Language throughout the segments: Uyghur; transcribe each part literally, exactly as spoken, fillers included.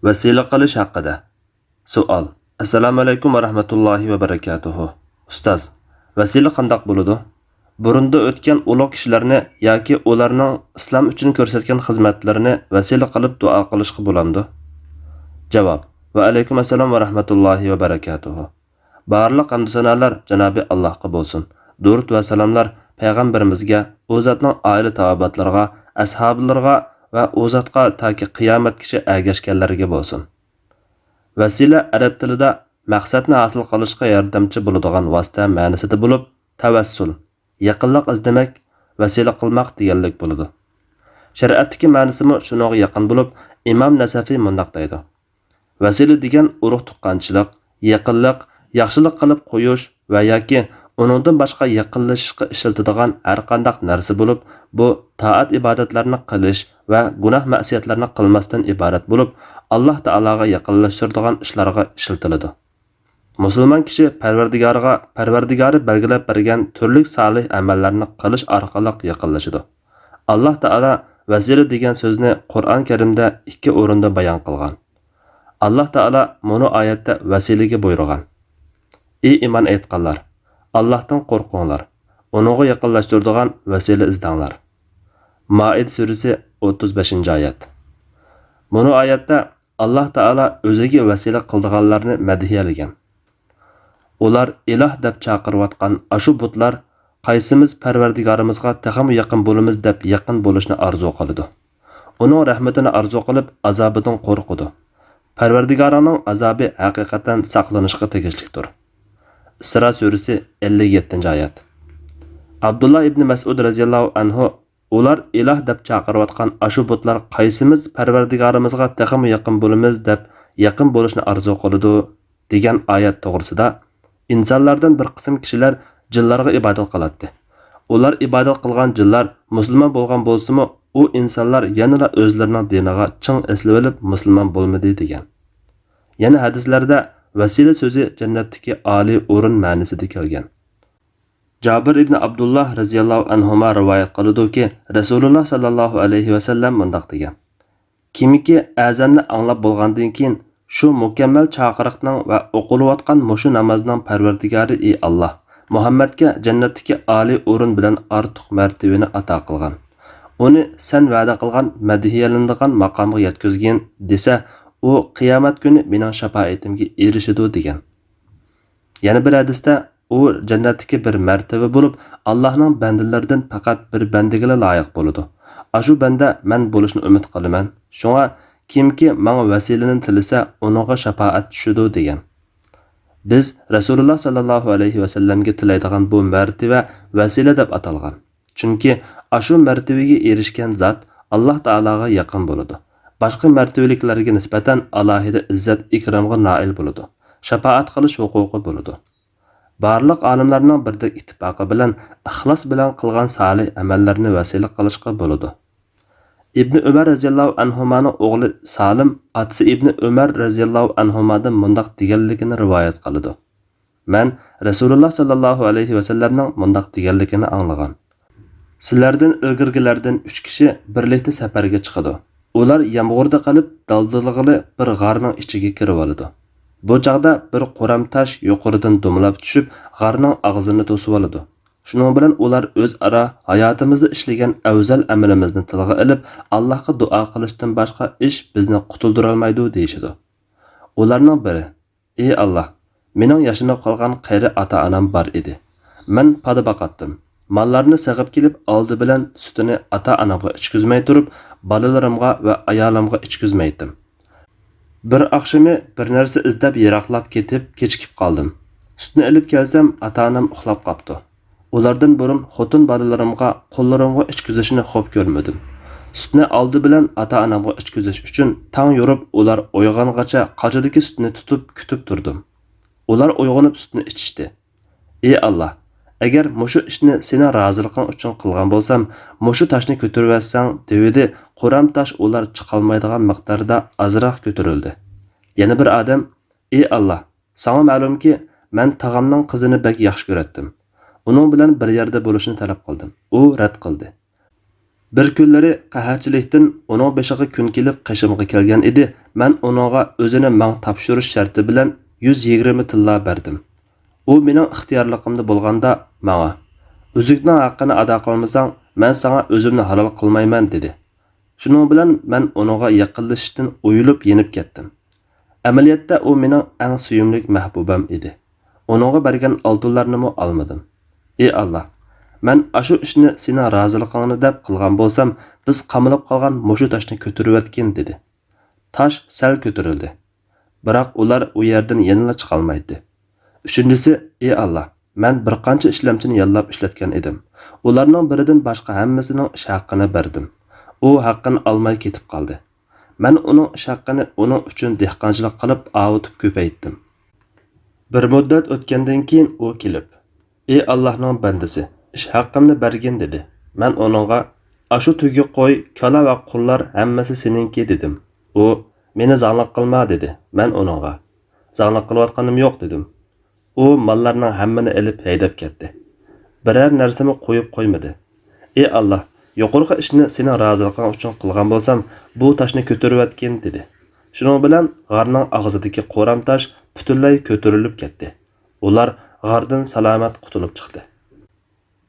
ۋەسىلە قىلىش ھەققىدە. سوئال. ئەسسالامۇئەلەيكۇم ۋە رەھمەتۇللاھى ۋە بەرەكاتۇھۇ. ئۇستاز، ۋەسىلە قانداق بولىدۇ؟ بۇرۇندا ئۆتكەن ئۇلۇغ كىشىلەرنى ياكى ئۇلارنىڭ ئىسلام ئۈچۈن كۆرسەتكەن خىزمەتلىرىنى ۋەسىلە قىلىپ دۇئا قىلىشقا بولامدۇ؟ جاۋاب. ۋە ئەلەيكۇم ئەسسالام ۋە رەھمەتۇللاھى ۋە بەرەكاتۇھۇ. بارلىق ھەمدۇ سانالار جانابى ئاللاھقا بولسۇن. دۇرۇت ۋە سالاملار پەيغەمبىرىمىزگە، ئۇ زاتنىڭ ئائىلە تاۋابىئاتلىرىغا، ئەسھابلىرىغا ۋە ئۇ زاتقا تاكى قىيامەتكىچە ئەگەشكەنلەرگە بولسۇن. ۋەسىلە ئەرەب تىلىدا مەقسەتنى ھاسىل قىلىشقا ياردەمچى بولىدىغان ۋاسىتە مەنىسىدە بولۇپ، تەۋەسسۇل، يېقىنلىق ئىزدىمەك، ۋەسىلە قىلماق دېگەنلىك بولىدۇ. شەرىئەتتىكى مەنىسىمۇ شۇنىڭغا يېقىن بولۇپ، ئىمام نەسەفى مۇنداق دەيدۇ: ۋەسىلە دېگەن ئۇرۇق-تۇغقانچىلىق، يېقىنلىق، ياخشىلىق قىلىپ قويۇش ۋە ياكى ئۇنىڭدىن باشقا يېقىنلىشىشقا ئىشلىتىدىغان ھەرقانداق نەرسە بولۇپ، بۇ تائەت-ئىبادەتلەرنى قىلىش ۋە گۇناھ-مەسىيەتلەرنى قىلماستىن ئىبارەت بولۇپ، ئاللاھ تائالاغا يېقىنلاشتۇرىدىغان ئىشلارغا ئىشلىتىلىدۇ. مۇسۇلمان كىشى پەرۋەردىگارىغا پەرۋەردىگارى بەلگىلەپ بەرگەن تۈرلۈك سالىھ ئەمەللەرنى قىلىش ئارقىلىق يېقىنلىشىدۇ. ئاللاھ تائالا ۋەسىلە دېگەن سۆزنى قۇرئان كەرىمدە ئىككى ئورۇندا بايان قىلغان. ئاللاھ تائالا مۇنۇ ئايەتتە ۋەسىلىگە بۇيرۇغان: ئى ئىمان ئېيتقانلار! ئاللاھتىن قورقۇڭلار، ئۇنىڭغا يېقىنلاشتۇرىدىغان ۋەسىلە ئىزدەڭلار. مائىدە سۈرىسى، ئوتتۇز بەشىنچى ئايەت. مۇنۇ ئايەتتە ئاللاھ تائالا ئۆزىگە ۋەسىلە قىلىدىغانلارنى مەدھىيەلىگەن. ئۇلار ئىلاھ دەپ چاقىرىۋاتقان ئاشۇ بۇتلار، قايسىمىز پەرۋەردىگارىمىزغا تېخىمۇ يېقىن بولىمىز دەپ يېقىن بولۇشنى ئارزۇ قىلىدۇ. ئۇنىڭ رەھمىتىنى ئارزۇ قىلىپ، ئازابىدىن قورقىدۇ. پەرۋەردىگارىڭنىڭ ئازابى ھەقىقەتەن ساقلىنىشقا تېگىشلىكتۇر. ئىسرا سۈرىسى، ئەللىك يەتتىنچى ئايەت. ئابدۇللا ئىبنى مەسئۇد رەزىياللاھۇ ئەنھۇ، ئۇلار ئىلاھ دەپ چاقىرىۋاتقان ئاشۇ بۇتلار، قايسىمىز پەرۋەردىگارىمىزغا تېخىمۇ يېقىن بولىمىز دەپ يېقىن بولۇشنى ئارزۇ قىلىدۇ، دېگەن ئايەت توغرىسىدا، ئىنسانلاردىن بىر قىسىم كىشىلەر جىنلارغا ئىبادەت قىلاتتى. ئۇلار ئىبادەت قىلغان جىنلار مۇسۇلمان بولغان بولسىمۇ، ئۇ ئىنسانلار يەنىلا ئۆزلىرىنىڭ دىنىغا چىڭ ئېسىلىۋېلىپ مۇسۇلمان بولمىدى، دېگەن. يەنە ھەدىسلەردە ۋەسىلە سۆزى جەننەتتىكى ئالىي ئورۇن مەنىسىدە كەلگەن. جابىر ئىبنى ئابدۇللا رەزىياللاھۇ ئەنھۇما رىۋايەت قىلىدۇكى، رەسۇلۇللا ساللاللاھۇ ئەلەيھى ۋەسەللەم مۇنداق دېگەن: كىمكى ئەزاننى ئاڭلاپ بولغاندىن كېيىن، شۇ مۇكەممەل چاقىرىقنىڭ ۋە ئوقۇلۇۋاتقان مۇشۇ نامازنىڭ پەرۋەردىگارى، ئى ئاللاھ، مۇھەممەدكە جەننەتتىكى ئالىي ئورۇن بىلەن ئارتۇق مەرتىۋىنى ئاتا قىلغىن. ئۇنى سەن ۋەدە قىلغان مەدھىيەلىنىدىغان ماقامغا يەتكۈزگىن، دېسە، ئۇ قىيامەت كۈنى مېنىڭ شاپائىتىمگە ئېرىشىدۇ، دېگەن. يەنە بىر ھەدىستە، ئۇ جەننەتتىكى بىر مەرتىۋە بولۇپ، ئاللاھنىڭ بەندىلىرىدىن پەقەت بىر بەندىگىلا لايىق بولىدۇ. ئاشۇ بەندە مەن بولۇشنى ئۈمىد قىلىمەن. شۇڭا، كىمكى ماڭا ۋەسىلىنى تىلىسە، ئۇنىڭغا شاپائەت چۈشىدۇ، دېگەن. بىز رەسۇلۇللا ساللاللاھۇ ئەلەيھى ۋەسەللەمگە تىلەيدىغان بۇ مەرتىۋە ۋەسىلە دەپ ئاتالغان. چۈنكى ئاشۇ مەرتىۋىگە ئېرىشكەن زات ئاللاھ تائالاغا يېقىن بولىدۇ. باشقا مەرتىۋىلىكلەرگە نىسبەتەن ئالاھىدە ئىززەت-ئىكرامغا نائىل بولىدۇ. شاپائەت قىلىش ھوقۇقى بولىدۇ. بارلىق ئالىملارنىڭ بىردەك ئىتتىپاقى بىلەن ئىخلاس بىلەن قىلغان سالىھ ئەمەللەرنى ۋەسىلە قىلىشقا بولىدۇ. ئىبنى ئۆمەر رەزىياللاھۇ ئەنھۇمانىڭ ئوغلى سالىم ئاتىسى ئىبنى ئۆمەر رەزىياللاھۇ ئەنھۇمادىن مۇنداق دېگەنلىكىنى رىۋايەت قىلىدۇ. مەن رەسۇلۇللا ساللاللاھۇ ئەلەيھى ۋەسەللەمنىڭ مۇنداق دېگەنلىكىنى ئاڭلىغان. سىلەردىن ئىلگىرىكىلەردىن ئۈچ كىشى بىرلىكتە سەپەرگە چىقىدۇ. ئۇلار يامغۇردا قېلىپ، دالدىلىغىلى بىر غارنىڭ ئىچىگە كىرىۋالىدۇ. بۇ چاغدا بىر قورام تاش يۇقىرىدىن دومىلاپ چۈشۈپ، غارنىڭ ئاغزىنى توسۇۋالىدۇ. شۇنىڭ بىلەن ئۇلار ئۆزئارا، ھاياتىمىزدا ئىشلىگەن ئەۋزەل ئەمىلىمىزنى تىلغا ئېلىپ، ئاللاھقا دۇئا قىلىشتىن باشقا ئىش بىزنى قۇتۇلدۇرالمايدۇ، دېيىشىدۇ. ئۇلارنىڭ بىرى، ئى ئاللاھ، مېنىڭ ياشىنىپ قالغان قېرى ئاتا-ئانام بار ئىدى. مەن پادا باقاتتىم. ماللارنى سېغىپ كېلىپ، ئالدى بىلەن سۈتىنى ئاتا-ئانامغا ئىچكۈزمەي تۇرۇپ، بالىلىرىمغا ۋە ئايالىمغا ئىچكۈزمەيتتىم. بىر ئاخشىمى بىر نەرسە ئىزدەپ يىراقلاپ كېتىپ، كېچىكىپ قالدىم. سۈتنى ئېلىپ كەلسەم، ئاتا-ئانام ئۇخلاپ قاپتۇ. ئۇلاردىن بۇرۇن خوتۇن بالىلىرىمغا، قۇللىرىمغا ئىچكۈزۈشنى خوپ كۆرمىدىم. سۈتنى ئالدى بىلەن ئاتا-ئانامغا ئىچكۈزۈش ئۈچۈن تاڭ يورۇپ، ئۇلار ئويغانغىچە قاچىدىكى سۈتنى تۇتۇپ كۈتۈپ تۇردۇم. ئۇلار ئويغىنىپ سۈتنى ئىچىشتى. ئى ئاللاھ، ئەگەر مۇشۇ ئىشنى سېنىڭ رازىلىقىڭ ئۈچۈن قىلغان بولسام، مۇشۇ تاشنى كۆتۈرۈۋەتسەڭ، دېۋىدى. قورام تاش ئۇلار چىقالمايدىغان مىقداردا ئازراق كۆتۈرۈلدى. يەنە بىر ئادەم، ئى ئاللاھ، ساڭا مەلۇمكى، مەن تاغامنىڭ قىزىنى بەك ياخشى كۆرەتتىم. ئۇنىڭ بىلەن بىر يەردە بولۇشنى تەلەپ قىلدىم. ئۇ رەت قىلدى. بىر كۈنلىرى قەھەتچىلىكتىن ئۇنىڭ بېشىغا كۈن كېلىپ قېشىمغا كەلگەن ئىدى، مەن ئۇنىڭغا ئۆزىنى ماڭا تاپشۇرۇش شەرتى بىلەن يۈز يىگىرمە تىللا بەردىم. ئۇ مېنىڭ ئىختىيارلىقىمدا بولغاندا ماڭا، «ئۈزۈكنىڭ ھەققىنى ئادا قىلمىساڭ، مەن ساڭا ئۆزۈمنى ھالال قىلمايمەن» دېدى. شۇنىڭ بىلەن مەن ئۇنىڭغا يېقىنلىشىشتىن ئۇيىلىپ يېنىپ كەتتىم. ئەمەلىيەتتە ئۇ مېنىڭ ئەڭ سۆيۈملۈك مەھبۇبەم ئىدى. ئۇنىڭغا بەرگەن ئالتۇنلارنىمۇ ئالمىدىم. ئى ئاللا، مەن ئاشۇ ئىشنى سېنىڭ رازىلىقىڭنى دەپ قىلغان بولسام، بىز قامىلىپ قالغان مۇشۇ تاشنى كۆتۈرۈۋەتكىن دېدى. تاش سەل كۆتۈرۈلدى. بىراق ئۇلار ئۇ يەردىن يەنىلا چىقالمايتتى. ئۈچىنچىسى، ئى ئاللا، مەن بىر قانچە ئىشلەمچىنى ياللاپ ئىشلەتكەن ئىدىم. ئۇلارنىڭ بىرىدىن باشقا ھەممىسىنىڭ ئىش ھەققىنى بەردىم. ئۇ ھەققىنى ئالماي كېتىپ قالدى. مەن ئۇنىڭ ئىش ھەققىنى ئۇنىڭ ئۈچۈن دېھقانچىلىق قىلىپ ئاۋۇتۇپ كۆپەيتتىم. بىر مۇددەت ئۆتكەندىن كېيىن ئۇ كېلىپ، ئى ئاللاھنىڭ بەندىسى، ئىش ھەققىمنى بەرگىن دېدى. مەن ئۇنىڭغا، ئاشۇ تۆگە قوي، كالا ۋە قۇللار ھەممىسى سېنىڭكى دېدىم. ئۇ، مېنى زاڭلىق قىلما دېدى. مەن ئۇنىڭغا، زاڭلىق قىلىۋاتقىنىم يوق دېدىم. ئۇ ماللارنىڭ ھەممىنى ئېلىپ ھەيدەپ كەتتى. بىرەر نەرسىمۇ قويۇپ قويمىدى. ئى ئاللا، يۇقىرىقى ئىشنى سېنىڭ رازىلىقىڭ ئۈچۈن قىلغان بولسام، بۇ تاشنى كۆتۈرۈۋەتكىن دېدى. شۇنىڭ بىلەن غارنىڭ ئاغزىدىكى قورام تاش پۈتۈنلەي كۆتۈرۈلۈپ كەتتى. ئۇلار غاردىن سالامەت قۇتۇلۇپ چىقتى.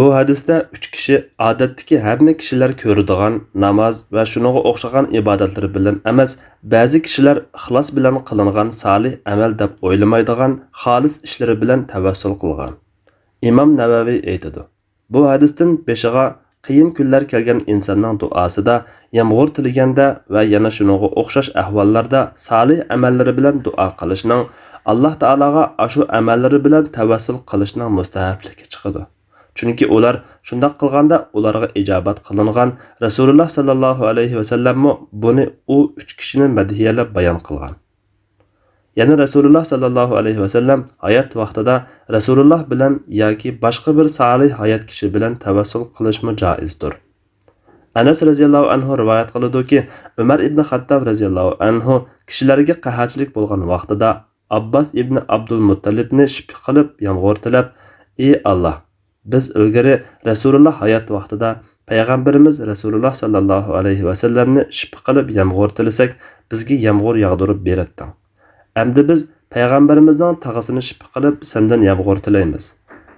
بۇ ھەدىستە ئۈچ كىشى ئادەتتىكى ھەممە كىشىلەر كۆرىدىغان ناماز ۋە شۇنىڭغا ئوخشىغان ئىبادەتلىرى بىلەن ئەمەس، بەزى كىشىلەر ئىخلاس بىلەن قىلىنغان سالىھ ئەمەل دەپ ئويلىمايدىغان خالىس ئىشلىرى بىلەن تەۋەسسۇل قىلغان. ئىمام نەۋەۋى ئېيتىدۇ، بۇ ھەدىستىن بېشىغا قىيىن كۈنلەر كەلگەن ئىنساننىڭ دۇئاسىدا، يامغۇر تىلىگەندە ۋە يەنە شۇنىڭغا ئوخشاش ئەھۋاللاردا سالىھ ئەمەللىرى بىلەن دۇئا قىلىشنىڭ، ئاللا تائالاغا ئاشۇ ئەمەللىرى بىلەن تەۋەسسۇل قىلىشنىڭ مۇستەھەبلىكى چىقىدۇ. چۈنكى ئۇلار شۇنداق قىلغاندا ئۇلارغا ئىجابەت قىلىنغان، رەسۇلۇللا ساللاللاھۇ ئەلەيھى ۋەسەللەممۇ بۇنى ئۇ ئۈچ كىشىنى مەدھىيەلەپ بايان قىلغان. يەنە رەسۇلۇللا ساللاللاھۇ ئەلەيھى ۋەسەللەم ھايات ۋاقتىدا رەسۇلۇللا بىلەن ياكى باشقا بىر سالىھ ھايات كىشى بىلەن تەۋەسسۇل قىلىشمۇ جائىزدۇر. ئەنەس رەزىياللاھۇ ئەنھۇ رىۋايەت قىلىدۇكى، ئۆمەر ئىبنى خەتتاب رەزىياللاھۇ ئەنھۇ كىشىلەرگە قەھەتچىلىك بولغان ۋاقتىدا ئابباس ئىبنى ئابدۇلمۇتتەلىبنى شىپپە قىلىپ يامغۇر تىلەپ، ئى ئاللا، بىز ئىلگىرى رەسۇلۇللا ھايات ۋاقتىدا، پەيغەمبىرىمىز رەسۇلۇللا ساللاللاھۇ ئەلەيھى ۋەسەللەمنى شىپپە قىلىپ يامغۇر تىلىسەك، بىزگە يامغۇر ياغدۇرۇپ بېرەتتىڭ. ئەمدى بىز پەيغەمبىرىمىزنىڭ تاغىسىنى شىپپە قىلىپ سەندىن يامغۇر تىلەيمىز.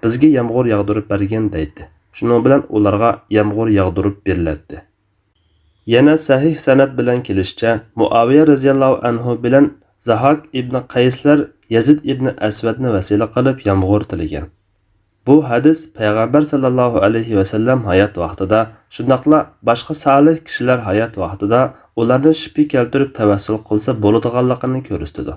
بىزگە يامغۇر ياغدۇرۇپ بەرگىن دەيتتى. شۇنىڭ بىلەن ئۇلارغا يامغۇر ياغدۇرۇپ بېرىلەتتى. يەنە سەھىھ سەنەد بىلەن كېلىشىچە، مۇئاۋىيە رەزىياللاھۇ ئەنھۇ بىلەن زاھاك ئىبنى قەيسلەر يەزىد ئىبنى ئەسۋەدنى ۋەسىلە قىلىپ يامغۇر تىلىگەن. بۇ ھەدىس پەيغەمبەر ساللاللاھۇ ئەلەيھى ۋەسەللەم ھايات ۋاقتىدا، شۇنداقلا باشقا سالىھ كىشىلەر ھايات ۋاقتىدا ئۇلارنى شىپپە كەلتۈرۈپ تەۋەسسۇل قىلسا بولىدىغانلىقىنى كۆرسىتىدۇ.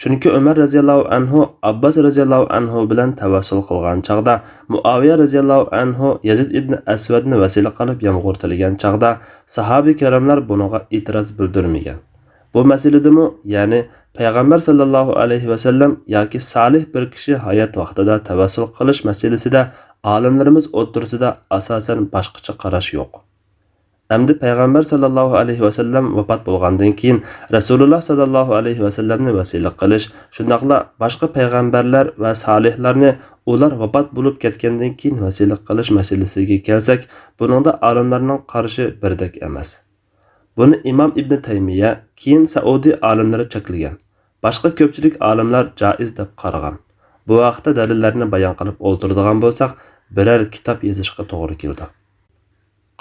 چۈنكى ئۆمەر رەزىياللاھۇ ئەنھۇ ئابباس رەزىياللاھۇ ئەنھۇ بىلەن تەۋەسسۇل قىلغان چاغدا، مۇئاۋىيە رەزىياللاھۇ ئەنھۇ يەزىد ئىبنى ئەسۋەدنى ۋەسىلە قىلىپ يامغۇر تىلىگەن چاغدا، ساھابە كىراملار بۇنىڭغا ئېتىراز بىلدۈرمىگەن. بۇ مەسىلىدىمۇ، يەنى پەيغەمبەر ساللاللاھۇ ئەلەيھى ۋەسەللەم ياكى سالىھ بىر كىشى ھايات ۋاقتىدا تەۋەسسۇل قىلىش مەسىلىسىدە ئالىملىرىمىز ئوتتۇرىسىدا ئاساسەن باشقىچە قاراش يوق. ئەمدى پەيغەمبەر ساللاللاھۇ ئەلەيھى ۋەسەللەم ۋاپات بولغاندىن كېيىن، رەسۇلۇللا ساللاللاھۇ ئەلەيھى ۋەسەللەمنى ۋەسىلە قىلىش، شۇنداقلا باشقا پەيغەمبەرلەر ۋە سالىھلارنى ئۇلار ۋاپات بولۇپ كەتكەندىن كېيىن ۋەسىلە قىلىش مەسىلىسىگە كەلسەك، بۇنىڭدا ئالىملارنىڭ قارىشى بىردەك ئەمەس. بۇنى ئىمام ئىبنى تەيمىيە، كېيىن سەئۇدى ئالىملىرى چەكلىگەن. باشقا كۆپچىلىك ئالىملار جائىز دەپ قارىغان. بۇ ھەقتە دەلىللەرنى بايان قىلىپ ئولتۇرىدىغان بولساق، بىرەر كىتاب يېزىشقا توغرا كېلىدۇ.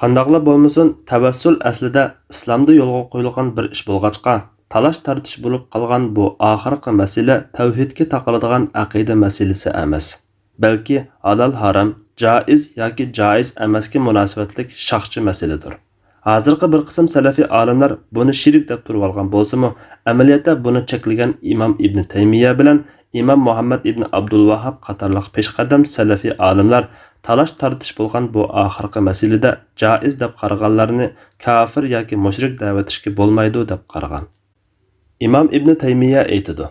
قانداقلا بولمىسۇن، تەۋەسسۇل ئەسلىدە ئىسلامدا يولغا قويۇلغان بىر ئىش بولغاچقا، تالاش-تارتىش بولۇپ قالغان بۇ ئاخىرقى مەسىلە تەۋھىدكە تاقىلىدىغان ئەقىدە مەسىلىسى ئەمەس. بەلكى ھالال-ھارام، جائىز ياكى جائىز ئەمەسكە مۇناسىۋەتلىك شاخچە مەسىلىدۇر. ھازىرقى بىر قىسىم سەلەفىي ئالىملار بۇنى شىرك دەپ تۇرۇۋالغان بولسىمۇ، ئەمەلىيەتتە بۇنى چەكلىگەن ئىمام ئىبنى تەيمىيە بىلەن ئىمام مۇھەممەد ئىبنى ئابدۇلۋاھاب قاتارلىق پېشقەدەم سەلەفىي ئالىملار تالاش-تارتىش بولغان بۇ ئاخىرقى مەسىلىدە جائىز دەپ قارىغانلارنى كاپىر ياكى مۇشرىك دەۋېتىشكە بولمايدۇ دەپ قارىغان. ئىمام ئىبنى تەيمىيە ئېيتىدۇ،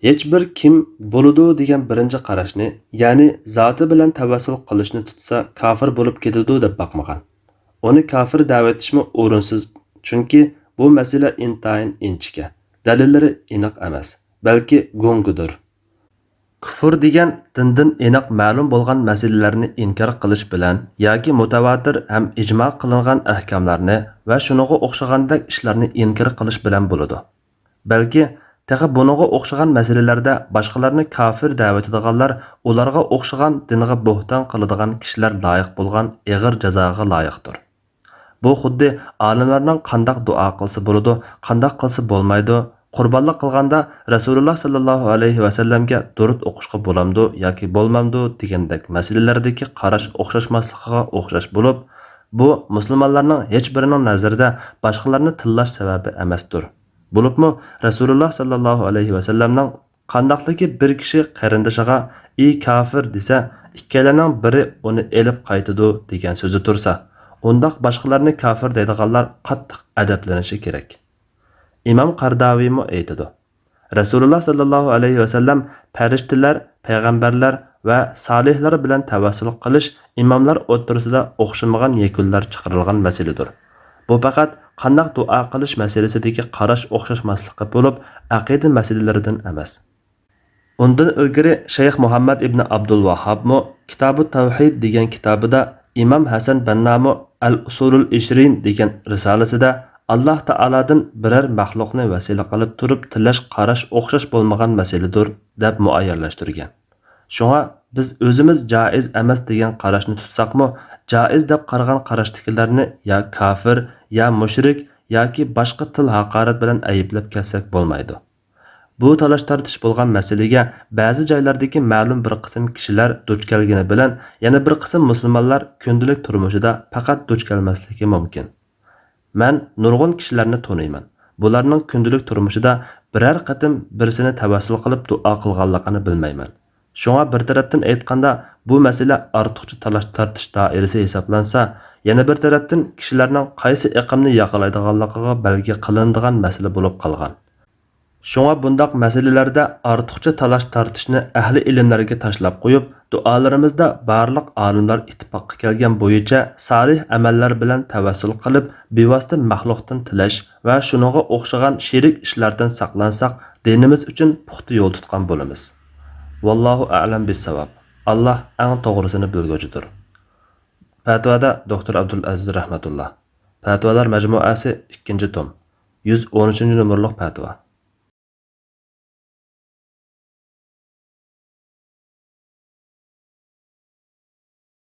ھېچبىر كىم بولىدۇ دېگەن بىرىنچى قاراشنى، يەنى زاتى بىلەن تەۋەسسۇل قىلىشنى تۇتسا كاپىر بولۇپ كېتىدۇ دەپ باقمىغان. ئۇنى كاپىر دەۋېتىشمۇ ئورۇنسىز، چۈنكى بۇ مەسىلە ئىنتايىن ئىنچىكە، دەلىللىرى ئېنىق ئەمەس، بەلكى گۇڭگىدۇر. كۇفر دېگەن دىندىن ئېنىق مەلۇم بولغان مەسىلىلەرنى ئىنكار قىلىش بىلەن ياكى مۇتەۋاتىر ھەم ئىجما قىلىنغان ئەھكاملارنى ۋە شۇنىڭغا ئوخشىغاندەك ئىشلارنى ئىنكار قىلىش بىلەن بولىدۇ. بەلكى تېخى بۇنىڭغا ئوخشىغان مەسىلىلەردە باشقىلارنى كاپىر دەۋېتىدىغانلار، ئۇلارغا ئوخشىغان دىنغا بوھتان قىلىدىغان كىشىلەر لايىق بولغان ئېغىر جازاغا لايىقتۇر. بۇ خۇددى ئالىملارنىڭ قانداق دۇئا قىلسا بولىدۇ، قانداق قىلسا بولمايدۇ، قۇربانلىق قىلغاندا رەسۇلۇللا ساللاللاھۇ ئەلەيھى ۋەسەللەمگە دۇرۇت ئوقۇشقا بولامدۇ ياكى بولمامدۇ دېگەندەك مەسىلىلەردىكى قاراش ئوخشاشماسلىقىغا ئوخشاش بولۇپ، بۇ مۇسۇلمانلارنىڭ ھېچ بىرىنىڭ نەزىرىدە باشقىلارنى تىللاش سەۋەبى ئەمەستۇر. بولۇپمۇ رەسۇلۇللا ساللاللاھۇ ئەلەيھى ۋەسەللەمنىڭ قانداقلىكى بىر كىشى قېرىندىشىغا ئى كاپىر دېسە، ئىككىيلەننىڭ بىرى ئۇنى ئېلىپ قايتىدۇ دېگەن سۆزى تۇرسا، ئۇنداق باشقىلارنى كاپىر دەيدىغانلار قاتتىق ئەدەپلىنىشى كېرەك. ئىمام قەرداۋىمۇ ئېيتىدۇ، رەسۇلۇللا ساللاللاھۇ ئەلەيھى ۋەسەللەم پەرىشتىلەر، پەيغەمبەرلەر ۋە سالىھلار بىلەن تەۋەسسۇل قىلىش ئىماملار ئوتتۇرىسىدا ئوخشىمىغان يەكۈنلەر چىقىرىلغان مەسىلىدۇر. بۇ پەقەت قانداق دۇئا قىلىش مەسىلىسىدىكى قاراش ئوخشاشماسلىقى بولۇپ، ئەقىدە مەسىلىلىرىدىن ئەمەس. ئۇندىن ئىلگىرى شەيخ مۇھەممەد ئىبنى ئابدۇل ۋاھابمۇ كىتابۇت تەۋھىد دېگەن كىتابىدا ئىمام ھەسەن بەننامۇ ئەل ئۇسۇلۇل ئىشرىن دېگەن رىسالىسىدە ئاللاھ تائالادىن بىرەر مەخلۇقنى ۋەسىلە قىلىپ تۇرۇپ تىلەش قاراش ئوخشاش بولمىغان مەسىلىدۇر دەپ مۇئەييەنلەشتۈرگەن. شۇڭا بىز ئۆزىمىز جائىز ئەمەس دېگەن قاراشنى تۇتساقمۇ، جائىز دەپ قارىغان قاراشتىكىلەرنى يا كاپىر، يا مۇشرىك ياكى باشقا تىل ھاقارەت بىلەن ئەيىبلەپ كەتسەك بولمايدۇ. بۇ تالاش-تارتىش بولغان مەسىلىگە بەزى جايلاردىكى مەلۇم بىر قىسىم كىشىلەر دۇچ كەلگىنى بىلەن، يەنە بىر قىسىم مۇسۇلمانلار كۈندىلىك تۇرمۇشىدا پەقەت دۇچ كەلمەسلىكى مۇمكىن. مەن نۇرغۇن كىشىلەرنى تونۇيمەن. بۇلارنىڭ كۈندىلىك تۇرمۇشىدا بىرەر قېتىم بىرسىنى تەۋەسسۇل قىلىپ دۇئا قىلغانلىقىنى بىلمەيمەن. شۇڭا بىر تەرەپتىن ئېيتقاندا، بۇ مەسىلە ئارتۇقچە تالاش-تارتىش دائىرىسى ھېسابلانسا، يەنە بىر تەرەپتىن كىشىلەرنىڭ قايسى ئېقىمنى ياقىلايدىغانلىقىغا بەلگە قىلىنىدىغان مەسىلە بولۇپ قالغان. شۇڭا بۇنداق مەسىلىلەردە ئارتۇقچە تالاش-تارتىشنى ئەھلى ئىلىملەرگە تاشلاپ قويۇپ، دۇئالىرىمىزدا بارلىق ئالىملار ئىتتىپاققا كەلگەن بويىچە سالىھ ئەمەللەر بىلەن تەۋەسسۇل قىلىپ، بىۋاسىتە مەخلۇقتىن تىلەش ۋە شۇنىڭغا ئوخشىغان شېرىك ئىشلاردىن ساقلانساق، دىنىمىز ئۈچۈن پۇختا يول تۇتقان بولىمىز. ۋاللاھۇ ئەئلەم بىسساۋاب. ئاللاھ ئەڭ توغرىسىنى بىلگۈچىدۇر. پەتىۋادا دوكتور ئابدۇلئەزىز رەھمەتۇللا. پەتىۋالار مەجمۇئەسى، ئىككىنچى توم. يۈز ئون ئۈچىنچى نومۇرلۇق پەتىۋا.